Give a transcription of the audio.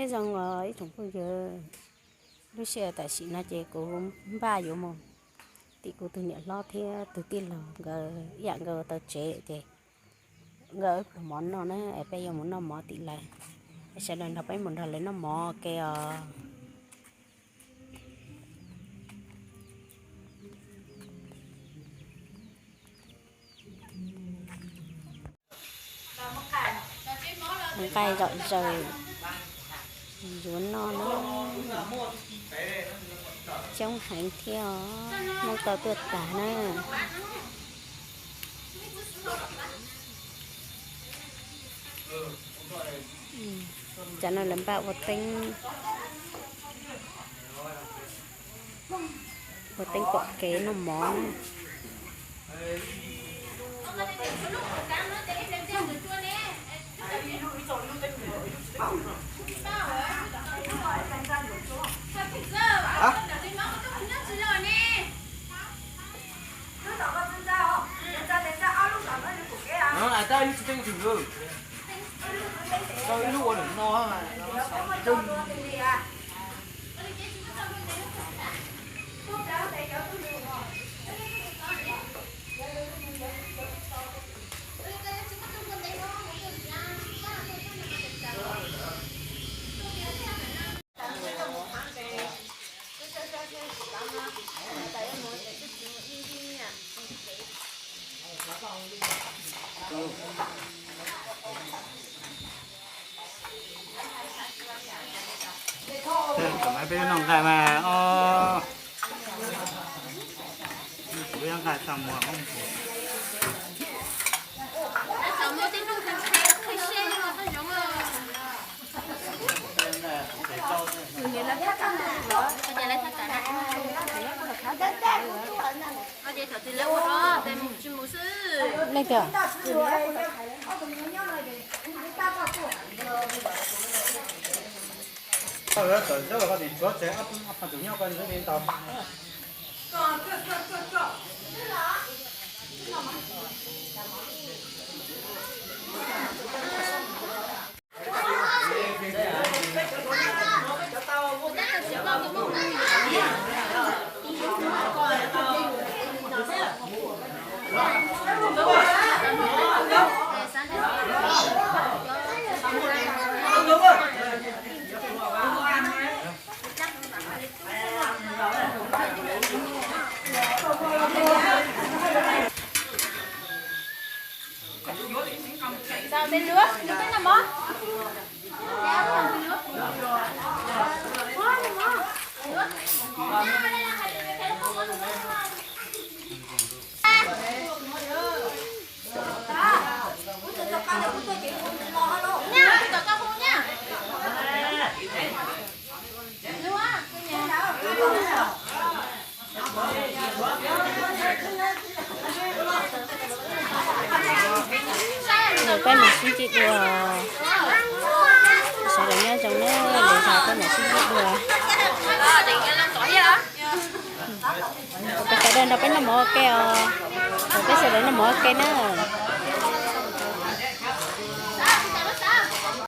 Zoo os ib tsoom phooj ywg, lub sij hawm tam sim no ces kuv npaj yuav mus tim kuv tus niam hlob thiab tus tij laug nkawd ib yam nkawd ua tau tsev ces nkawd pluas mov noj na, es peb yuav mus noj mov tim lawv. Sawv daws nrog peb mus nrog lawv noj mov ke os. Nqaij zom zaws yuav noj na, coob heev thiab os, Hmoob tau tuaj tag na. Cov no lawv npaj ua teeb, ua teeb pom kev noj mov. Peb noj nqaij mas os, kuv ib nqaij tag muag. Leej twg? Peb mus sib ntsib dua, sawv daws nyob zoo na, lwm zaus peb mus sib ntsib dua. Peb sawv daws nrog peb noj mov ua ke os, peb sawv daws noj mov ua ke na.